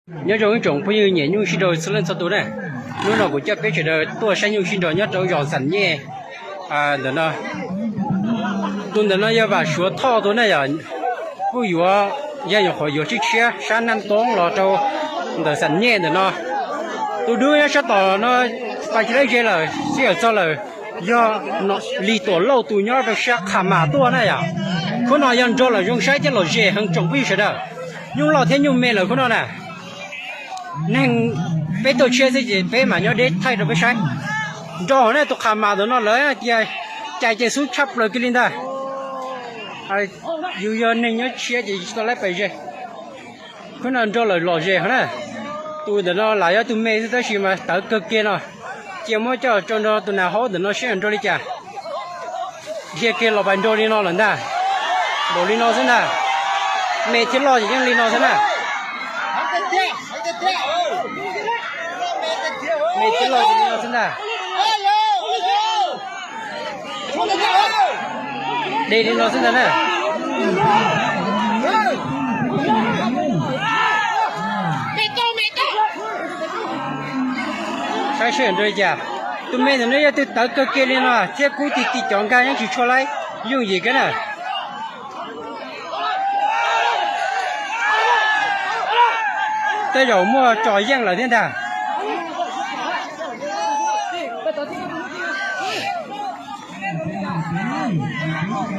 Nyob zoo ib tsoom phooj ywg nyiam nyuj sib nraus txhua leej txhua tus na, hnub no kuv coj peb sawv daws tuaj saib nyuj sib nraus nyob rau zos Xam Nyej ntawm no. Tus ntawm no yog Vam Suav Thoj tus na yom, kuj yuav yog nyuam qhuav yuav tshiab tshiab sab Naj Toob los rau ntawm Xam Nyej ntawm no. Tus dub nyob sab tom no pas tsis laib ze lawm, sib yawm txog lawm, yog Lis Tuam Lauj tus nyob rau sab Qhas Mas tuaj na yom. Khub no yog nrog lawm zoo saib thiab lom zem heev tsoom phooj ywg sawv daws. Nyuj loj thiab nyuj me lawm khub no na. Neeg peb tuaj tshiab xwb ces peb mam nyob deb thaij rau peb saib. Nrog hauv na tus Qhas Mas ntawm no lawv tias cais ces xub tshaj plaws kiag li ntag. Yus yog neeg nyob tshiab ces tsis tau laib pais ze. Khub no nrog lawm lom zem hov na. Tus ntawm no lam yog tus me xwb tab sis mas tawv kawg kiag no. Cia muab coj tso nrog tus nas haub ntawm no seb nrog li cas. Dhia kiag los pais nrog li no lawm ntag. Npaum li no xwb ntag. Me thiab loj ces yeej li no xwb na. Me thiab loj ces li no xwb ntag. De li no xwb ntag na. Saib seb nrog li cas. Tus me ntawm no yog tus tawv kawg kiag li no thiab kub ti ti cov nkag yeej tsis tshua laib yooj yim kiag na. Tej zaum muaj tso yeej lawm thiab ntag.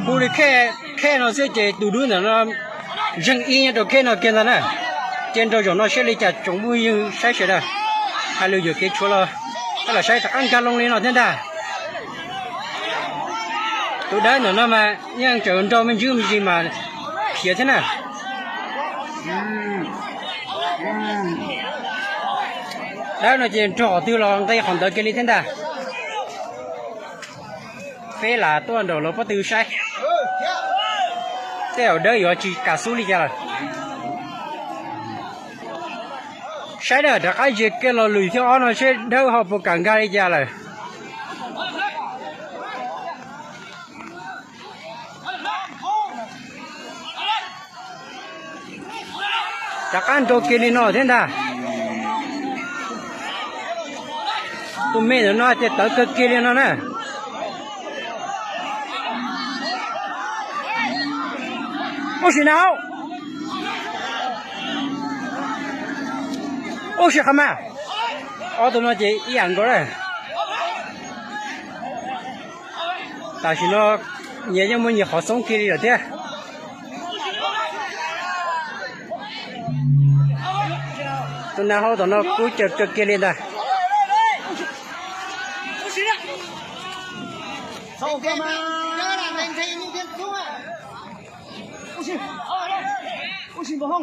Hu li khej, khej no xwb ces tus dub ntawm no zeeg ib nyob rau khej no kiag ntag na. Ces nrog zaum no saib li cas tsoom phooj ywg saib sawv daws. Hais lus yuam kev tshuav los, tab lam saib rov qab nkag loo li no thiab ntag. Tus dawb ntawm no mas yeej tseem nrog me ntsis me ntsis mas khiav thiab na. Dawb no ces nrog qhov twg los nqi qhov ntawd kiag li thiab ntag. Peb lam tuaj nraum lawv pob tw saib. Tej zaum dawb yuav tsis kam xub li cas lawm. Saib na, rov qab ze kiag lo lus thib ob no seb dawb ho puas kam nkag li cas lawm. Rov qab nrog kiag li no thiab ntag. Tus me ntawm no tias tawv kawg kiag li no na. Ub sim na, ub sim qhov mas. Ob tug no ces ib yam nkaus lawm. Tam sim no nyias yeej muaj nyias qhov xoob kiag li lawm thiab. Tus nas hau tom no kub caws kawg kiag li ntag.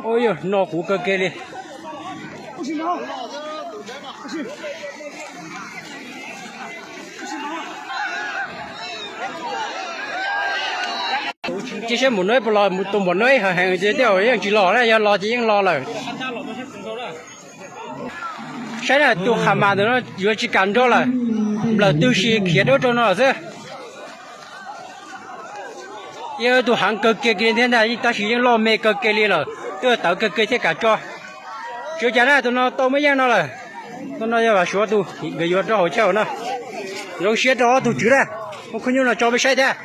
Ua yog no kuv kawg kiag li. Cia saib npaum no puas los, tus npaum no heev heev ces tej zaum yeej tsis los na, yog los ces yeej los lawm. Saib na, tus qhas mas ntawm no yuav tsis kam nrog lawm, nplawm tw si khiav dawb rau no lawm xwb. Yog tus heev kawg kiag kiag li thiab ntag, tab sis yeej loj me kawg kiag li lawm, twb tawv kawg kiag thiaj kam tso. Tsis ua cas na, tus no tau muab yeej no lawm. Tus no yog Vam Suav tus, nkawd yuav rau hauv chaw no. Zoo siab rau ob tug tswv na, muab khub nyuj no tso peb saib thiab.